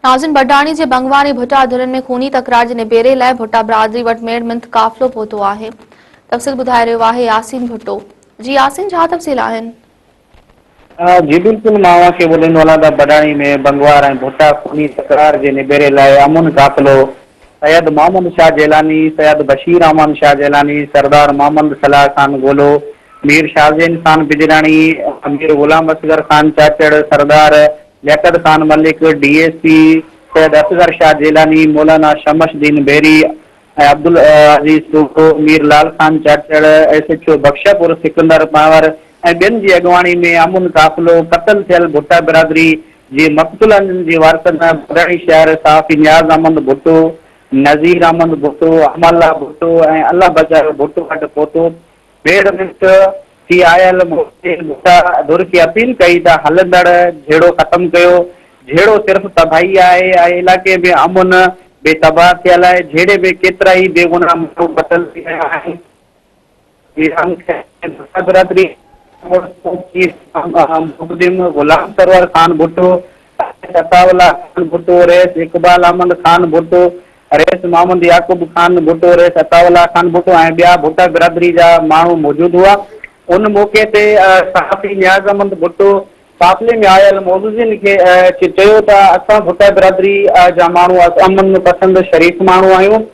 ناظرين بڊاڻي جي بنگوار ۽ ڀٽا ڌرين ۾ خوني تڪرار جي نبيري لاء ڀٽا برادري وٽ ميڙ منٿ قافلو پهتو آهي تفصيل ٻڌائي رهيو آهي ياسين ڀٽو جي ياسين ڇا تفصيل آهن. جي بلڪل مان اوهان کي ٻڌائيندو هلان ته بڊاڻي ۾ بنگوار ۽ ڀٽا خوني تڪرار جي نبيري لاء امن قافلو سيد محمد شاهه جيلاني، سيد بشير احمد شاهه جيلاني، سردار محمد صلاح خان گولو، مير شاهزين خان بجراڻي، مير غلام اصغر خان چاچڙ، سردار Liaquat Khan Malik, D S P Syed Asghar Shah Jilani, Maulana Shams Uddin Bheri ۽ Abdul Aziz Soomro, Mir Lal Khan Chachar, S H O Bakhshpur Sikandar Panhwar ۽ ٻين جي اڳواڻي ۾ امن قافلو قتل ٿيل ڀٽا برادري جي مقتولن جي وارثن بڊاڻي شهر صحافي نياز احمد ڀٽو، نذير احمد ڀٽو، امان الله ڀٽو ۽ الله بچايو ڀٽو وٽ پهتو. ميڙ منٿ ٿي آيل محسن ڀٽا ڌر کي اپيل ڪئي ته هلندڙ جهيڙو ختم ڪيو، جهيڙو صرف تباهي آهي ۽ علائقي ۾ امن به تباهه ٿيل آهي، جهيڙي ۾ ڪيترائي بيگناهه ماڻهو قتل ٿي ويا آهن. ايران کي ڀٽا برادري مقدم غلام سرور خان ڀٽو، رئيس عطاء الله خان ڀٽو، رئيس اقبال احمد خان ڀٽو، رئيس محمد يعقوب خان ڀٽو، رئيس عطاء الله خان ڀٽو ۽ ٻيا ڀٽا برادري جا ماڻهو موجود هئا. ان موقعي تي صحافي نياز احمد ڀٽو قافلي ۾ آيل معززين کي چيو ته اسان ڀٽا برادري جا ماڻهو امن پسند شريف ماڻهو آهيون.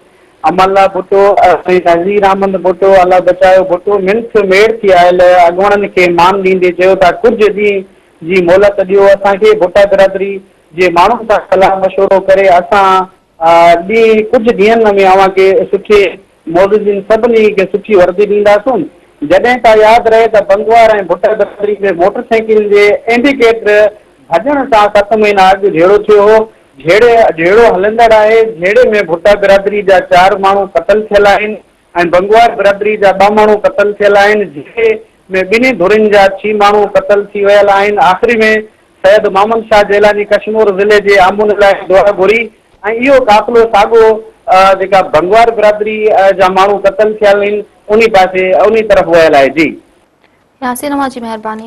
امان الله ڀٽو ۽ نذير احمد ڀٽو الله بچايو ڀٽو منٿ ميڙ ٿي آيل اڳواڻن کي مان ڏيندي چيو ته ڪجهه ڏينهن جي مهلت ڏيو اسان کي ڀٽا برادري جي ماڻهن سان صلاح مشورو ڪري اسان ڏينهن ڪجهه ڏينهن ۾ اوهان کي سٺي معززين سڀني کي سٺي وردي ڏينداسون جڏهن ته ياد رهي ته بنگوار ۽ ڀٽا برادري ۾ موٽر سائيڪل جي انڊيڪيٽر ڀڄڻ سان ست مهينا اڳ جهيڙو ٿيو هو جهيڙي جهيڙو هلندڙ آهي جهيڙي ۾ ڀٽا برادري جا چار ماڻهو قتل ٿيل آهن ۽ بنگوار برادري جا ٻه ماڻهو قتل ٿيل آهن جهيڙي ۾ ٻنهي ڌرين جا ڇهه ماڻهو قتل ٿي ويل آهن آخري ۾ سيد محمد شاهه جيلاني ڪشمور ضلعي جي امن لاء دعا گهري ۽ اهو قافلو ساڳو جيڪا بنگوار برادري جا ماڻهو قتل ٿيل آهن انهي پاسي انهي طرف ويل آهي جي. ياسين اوهان جي مهرباني.